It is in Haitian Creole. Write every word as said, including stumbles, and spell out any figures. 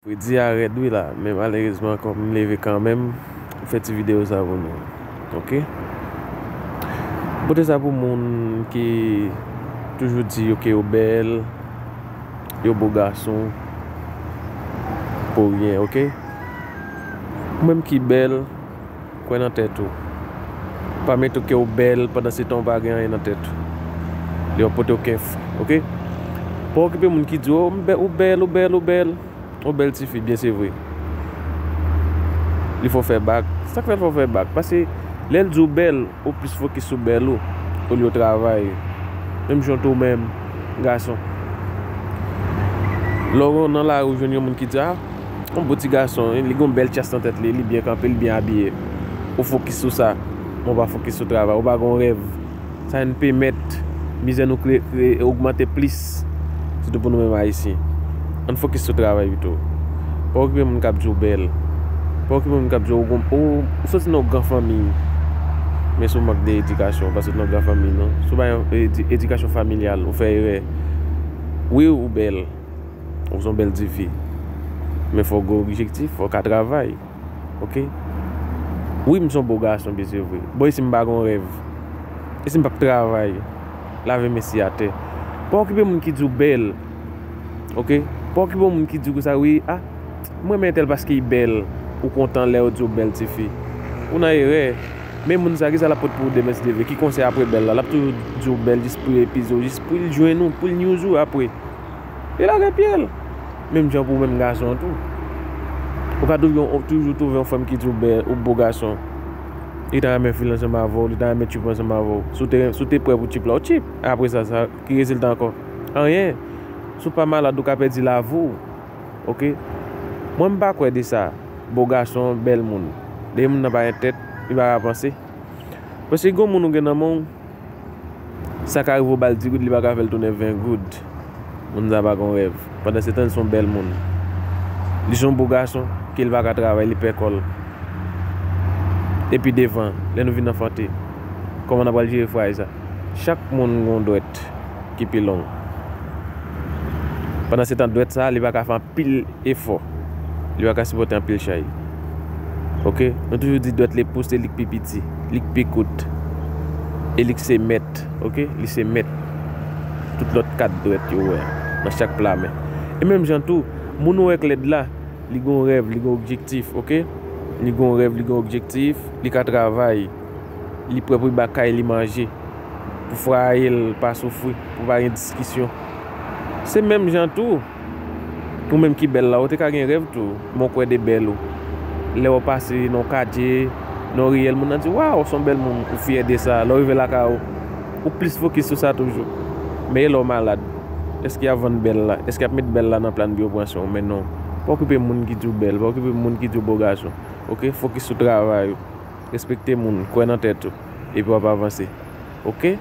Fredi a rèd wi la, men malerezman kòm m leve kanmenm, m fè ti videyo sa pou nou. Oke? M pote sa pou moun ki toujou di yo ke yo bèl, yo bo gason, pou ryen, oke? Ou menm ki bèl, kwè nan tèt ou. Pa mete ke ou bèl pandan se tan ou pa gen anyen nan tèt ou. Li pa pote okenn fwi, oke? Pa okipe moun ki di w, "Oh, m bè-, ou bèl, ou bèl, ou bèl." Ou bèl tifi, byen se vre. Li fè w fè bak. Sa k fè l fè w fè bak? Paske lè l di w bèl, ou plis fokis sou bèl ou, olye w travay. Menm jan tou menm, gason. Lè w nan lari, ou jwenn yon moun ki di, "Ah, yon bon ti gason, li gen yon bèl tyas nan tèt li, li byen kanpe, li byen abiye." Ou fokis sou sa, men w pa fokis sou travay, ou pa gen yon rèv. Sa vin pèmèt mizè nou kre-, kre-, ogmante plis, sitou pou nou menm Ayisyen. Ann fokis sou travay pito. Pa okipe moun k ap di w bèl. Pa okipe moun k ap di w ou gon-, ou, ou soti nan yon gran fanmi. Men si w mank de edikasyon, ou pa soti nan yon gran fanmi, non. Si w pa gen edi-, edikasyon familyal, ou fè erè. Wi, ou bèl. Ou se yon bèl tifi. Men fò w gen objektif, fò w ka travay. Oke? Wi, m se yon bo gason, byen se vre. Bon, e si m pa gen yon rèv? E si m p ap travay? Lave men si atè. Pa okipe moun ki di w bèl. Oke? Pa okipe moun ki di w konsa, wi, ah, mwen renmen entèl paske li bèl. Ou kontan lè yo di w bèl tifi. Ou nan erè. Men moun sa, ki sa l ap pote pou ou demen si Dye vle? Ki konsèy apre bèl la? L ap toujou di w bèl jis pou l epize w, jis pou l jwenn ou, pou l nyouze w apre. Li lage pye l. Menm jan pou menm gason an tou. Ou ka toujou, toujou twouve yon fanm ki di w bèl, ou bo gason. Li ta renmen fil ansanm avè w, li ta renmen tchip ansanm avè w. Si w te, si w te prè pou tchip la, w tchip. Apre sa, sa, ki rezilta ankò? Anyen. Si w pa malad, ou ka pèdi lavi w. Oke? Mwen, m pa kwè de sa. Bo gason, bèl moun. Depi moun nan pa gen tèt, li pa ka panse. Paske gon moun ou gen nan men w, sa ka rive w ba l di goud, li pa ka fè l tounen ven goud. Moun sa pa gon rèv. Pandan se tan, li se yon bèl moun. Li se yon bo gason, ke li pa ka travay, li pè kò l. Epi devan, lè nou vin anfante, kòman n ap pral jere fwaye sa? Chak moun gon dwèt ki pi long. Pandan se tan, dwèt sa, li pa ka fè anpil efò. Li pa ka sipòte anpil chay. Oke? Nou toujou di dwèt lepou se li k pi piti, li k pi kout. E li k se mèt, oke? Li se mèt tout lòt kat dwèt yo wè nan chak pla men. E menm jan tou, moun ou wè k lèd la, li gon rèv, li gon objektif, oke? Li gon rèv, li gon objektif, li ka travay, li prè pou li ba kay li manje, pou fwaye l pa soufri, pou pa gen diskisyon. Se menm jan tou, ou menm ki bèl la, ou te ka gen rèv tou, men w kwè de bèl ou. Lè w pase nan yon katye, nan yon riyèl, moun nan di, "Waw, w se yon bèl moun," ou fyè de sa. Lè w rive lakay ou, ou plis fokis sou sa toujou. Men e lè w malad? Èske y ap vann bèl la? Èske y ap met bèl la nan plan bi yo pran swen w? Men non. Pa okipe moun ki di w bèl, pa okipe moun ki di w bo gason. Oke? Fokis sou travay ou. Respekte moun, kwè nan tèt ou. Epi w ap avanse. Oke?